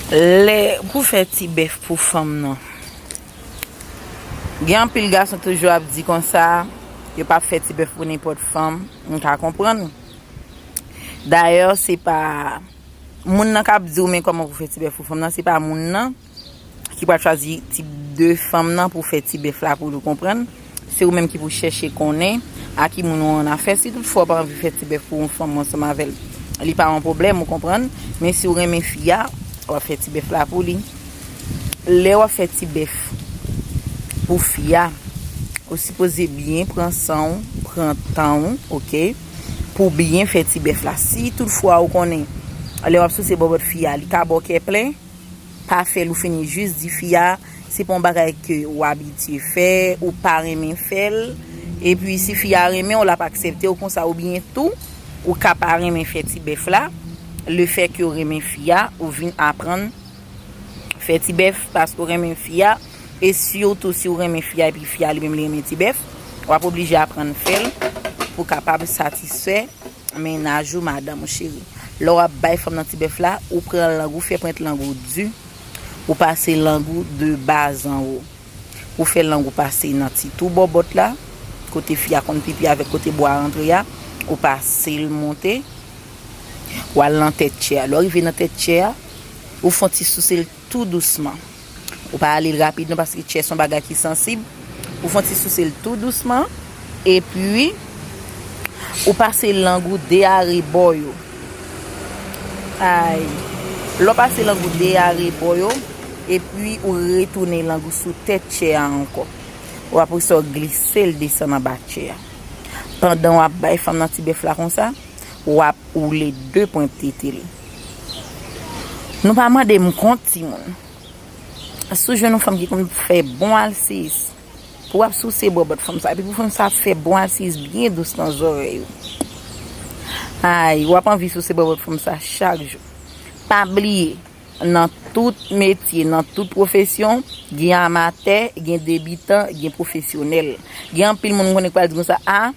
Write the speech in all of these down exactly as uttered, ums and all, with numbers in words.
Lè pou fè ti bèf pou fanm nan. Gen anpil gason toujou ap di konsa, yo p ap fè ti bèf pou nenpòt fanm. M ka konprann. Dayè, se pa moun nan k ap di w men kòman pou fè ti bèf pou fanm nan, se pa moun nan ki pral chwazi tip de fanm nan pou fè ti bèf la pou li konprann. Se ou menm ki pou chèche konnen a ki moun ou an afè. Si toutfwa w pa anvi fè ti bèf pou yon fanm ansanm avè l, li pa yon pwoblèm, ou konprann. Men si w renmen fi a, w ap fè ti bèf la pou li. Lè w ap fè ti bèf pou fi a, ou sipoze byen pran san w, pran tan w, oke, pou byen fè ti bèf la. Si toutfwa ou konnen, lè w ap souse bòbòt fi a, li ka ba w kè plen, pa fè l, ou fini jis di fi a, se pa yon bagay ke w abitye fè, ou pa renmen fè l. Epi si fi a renmen w, l ap aksepte w konsa, oubyen tou, ou ka pa renmen fè ti bèf la. Lefètke w renmen fi a, ou vin aprann fè ti bèf paske w renmen fi a. E sitou si w renmen fi a epi fi a li menm li renmen ti bèf, w ap oblije aprann fè l pou w kapab satisfè mennaj ou, madanm ou cheri. Lè w ap bay fanm nan ti bèf la, ou pran lang ou, fè pwent lang ou di, ou pase lang ou de ba anwo. Ou fè lang ou pase nan ti twou bòbòt la, kote fi a konn pipi avèk kote bwa rantre a, ou pase l monte, w al nan tèt tchè a. Lè w rive nan tèt tchè a, ou fè yon ti souse l tou dousman. Ou pa ale l rapid non, paske tchè se yon bagay ki sansib. Ou fè yon ti souse l tou dousman, epi ou pase lang ou de a rebò yo. Ay. Lè w pase lang ou de a rebò yo, epi ou retounen lang ou sou tèt tchè a ankò. Ou apre sa w glise l desann anba tchè a. Pandan w ap bay fanm nan ti bèf la konsa, w ap woule de pwent tete l. Nou pa mande m kont timoun. Si w jwenn yon fanm ki konn fè bon alseyis, pou w ap souse bòbòt fanm sa, epi pou fanm sa ap fè bon alseyis byen dous nan zòrèy ou. Ay, w ap anvi souse bòbòt fanm sa chak jou. Pa bliye, nan tout metye, nan tout pwofesyon, gen amatè, gen debitan, gen pwofesyonèl. Gen anpil moun m konnen k pral di konsa, a,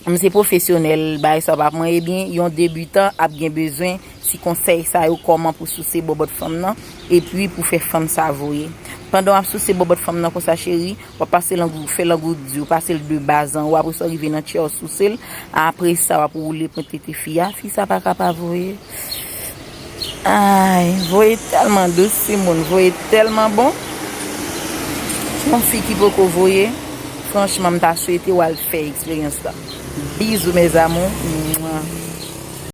m se pwofesyonèl, bagay sa yo pa pou mwen. Ebyen, yon debitan ap gen bezwen ti konsèy sa yo, kòman pou souse bòbòt fanm nan, epi pou fè fanm sa voye. Pandan w ap souse bòbòt fanm nan konsa, cheri, w ap pase lang ou, fè lang ou di, w pase l de ba anwo, apre sa w rive nan tchè w souse l, apre sa w ap woule pwent tete fi a, fi sa pa ka pa voye. Ay, voye tèlman dous, timoun, voye tèlman bon. Yon fi ki poko voye, franchman, m ta swete w al fè eksperyans la. Bizou, mes amours. Mwa.